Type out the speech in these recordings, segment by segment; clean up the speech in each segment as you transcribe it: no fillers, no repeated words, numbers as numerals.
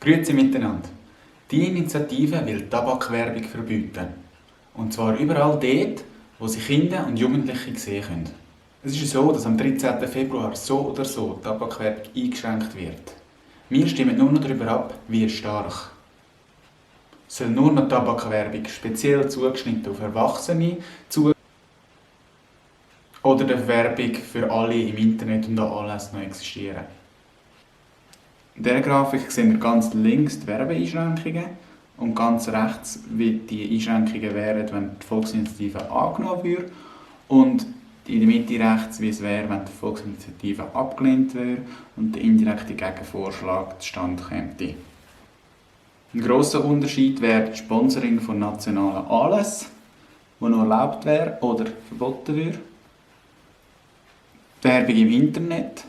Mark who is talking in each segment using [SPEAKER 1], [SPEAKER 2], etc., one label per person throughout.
[SPEAKER 1] Grüezi miteinander. Die Initiative will Tabakwerbung verbieten. Und zwar überall dort, wo sie Kinder und Jugendliche sehen können. Es ist so, dass am 13. Februar so oder so die Tabakwerbung eingeschränkt wird. Wir stimmen nur noch darüber ab, wie stark. Soll nur noch Tabakwerbung speziell zugeschnitten auf Erwachsene oder darf Werbung für alle im Internet und an Anlässen noch existieren? In dieser Grafik sehen wir ganz links die Werbeeinschränkungen und ganz rechts, wie die Einschränkungen wären, wenn die Volksinitiative angenommen würde, und in der Mitte rechts, wie es wäre, wenn die Volksinitiative abgelehnt wäre und der indirekte Gegenvorschlag zustande käme. Ein grosser Unterschied wäre das Sponsoring von nationalen Anlässen, wo noch erlaubt wäre oder verboten würde. Die Werbung im Internet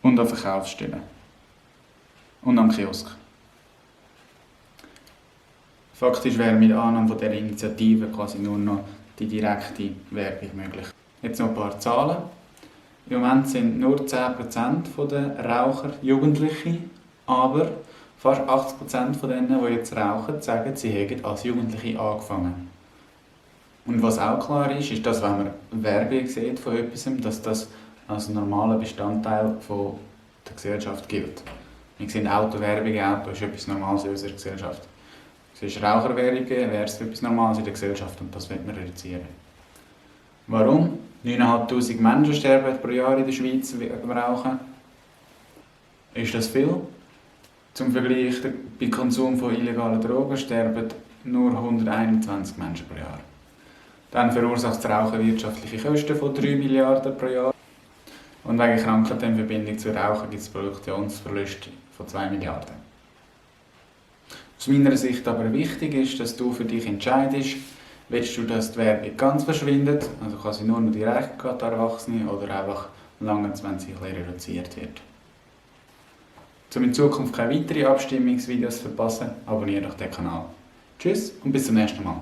[SPEAKER 1] und an Verkaufsstellen und am Kiosk. Faktisch wäre mit Annahme dieser Initiative quasi nur noch die direkte Werbung möglich. Jetzt noch ein paar Zahlen. Im Moment sind nur 10% der Raucher Jugendliche, aber fast 80% von denen, die jetzt rauchen, sagen, sie hätten als Jugendliche angefangen. Und was auch klar ist, ist, dass wenn man Werbung sieht von etwas, dass das als normaler Bestandteil der Gesellschaft gilt. Wir sehen Autowerbung, Auto ist etwas Normales in unserer Gesellschaft. Es ist Raucherwerbung, wäre es etwas Normales in der Gesellschaft, und das wird man reduzieren. Warum? 9'500 Menschen sterben pro Jahr in der Schweiz wegen dem Rauchen. Ist das viel? Zum Vergleich, bei Konsum von illegalen Drogen sterben nur 121 Menschen pro Jahr. Dann verursacht das Rauchen wirtschaftliche Kosten von 3 Milliarden pro Jahr. Und wegen Krankheiten in Verbindung zu Rauchen gibt es Produktionsverluste von 2 Milliarden. Aus meiner Sicht aber wichtig ist, dass du für dich entscheidest, willst du, dass die Werbung ganz verschwindet, also quasi nur noch die Reichen an Erwachsene, oder einfach lange, wenn sie ein bisschen reduziert wird. Um in Zukunft keine weiteren Abstimmungsvideos zu verpassen, abonniere doch den Kanal. Tschüss und bis zum nächsten Mal.